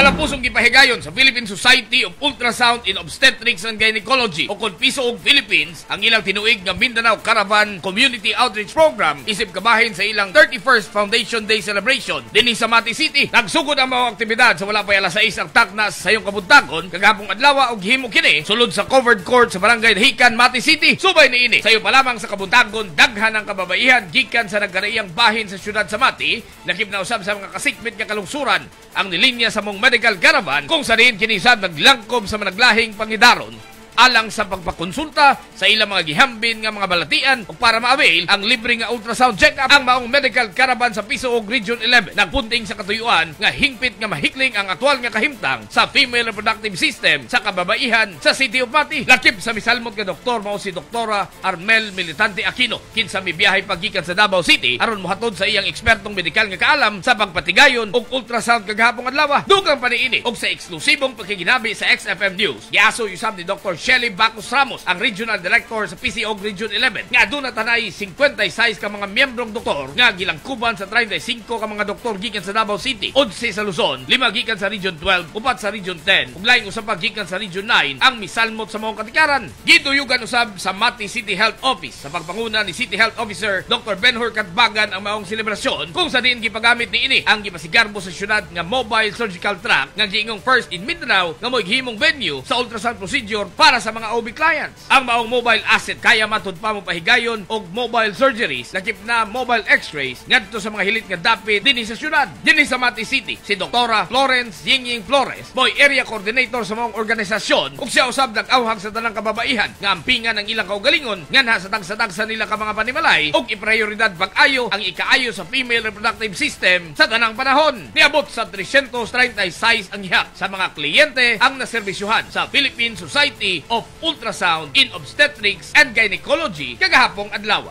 Malapusong gipahigayon sa Philippine Society of Ultrasound in Obstetrics and Gynecology o kon PSOOG Philippines ang ilang tinuig nga Mindanao Caravan Community Outreach Program isip kabahin sa ilang 31st Foundation Day Celebration dinhi sa Mati City. Nagsugod ang mga aktibidad sa wala pa alas 6 ang takna sa sayong kabuntagon kagahapong adlaw og himo kini sulod sa covered court sa Barangay Dahican, Mati City. Subay niini, sayo pa lamang sa kabuntagon, daghan ang kababaihan gikan sa nagkaraiyang bahin sa syudad sa Mati, lakip na usab sa mga kasikmit nga kalungsuran, ang nilinya sa maong medical caravan kung sa diin kini usab naglangkob sa managlahing pangidaron alang sa pagpakonsulta sa ilang mga gihambin nga mga balatian ug para ma-avail ang libre nga ultrasound check-up. Ang maong medical caravan sa PSOOG Region 11 nagpunting sa katuyuan nga hingpit nga mahikling ang aktual nga kahimtang sa female reproductive system sa kababaihan sa City of Mati. Lakip sa misalmot nga doktor mao si Doktora Armel Militante Aquino, kinsa mibiyahe paggikan sa Davao City aron mohatod sa iyang ekspertong medikal nga kaalam sa pagpatigayon og ultrasound kagahapong adlaw. Dugang pa niini, og sa eksklusibong pakiginabi sa XFM News, giaso usab ni Dr. Shelly Bacos Ramos, ang Regional Director sa PCOG Region 11, nga aduna tanay 56 ka mga miyembrong doktor nga gilangkuban sa 35 ka mga doktor gikan sa Davao City, 11 sa Luzon, 5 gikan sa Region 12, 4 sa Region 10, ug laing usa pa gikan sa Region 9 ang misalmot sa maong katikaran. Giduyugan usab sa Mati City Health Office sa pagpanguna ni City Health Officer Dr. Benhur Katbagan ang maong selebrasyon kung sa diin gipagamit niini ang gipasigarbo sa syudad nga mobile surgical truck nga giingong first in Mindanao nga mo'y gihimong venue sa ultrasound procedure para sa mga OB clients. Ang maong mobile asset kaya matud pa mo pahigayon og mobile surgeries, lakip na mobile x-rays, ngadto sa mga hilit nga dapit dinhi sa syudad. Dinhi sa Mati City, si Doktora Florence Yingying Flores, mo'y area coordinator sa maong organisasyon ug siya usab nag-awhag sa tanang kababaihan nga ampingan ang ilang kaugalingon nganha sa tagsa-tagsa nila ka mga panimalay ug iprioridad pag-ayo ang ikaayo sa female reproductive system sa tanang panahon. Niabot sa 336 ang gihap sa mga kliyente ang naserbisyuhan sa Philippine Society of Ultrasound in Obstetrics and Gynecology kagahapong adlaw.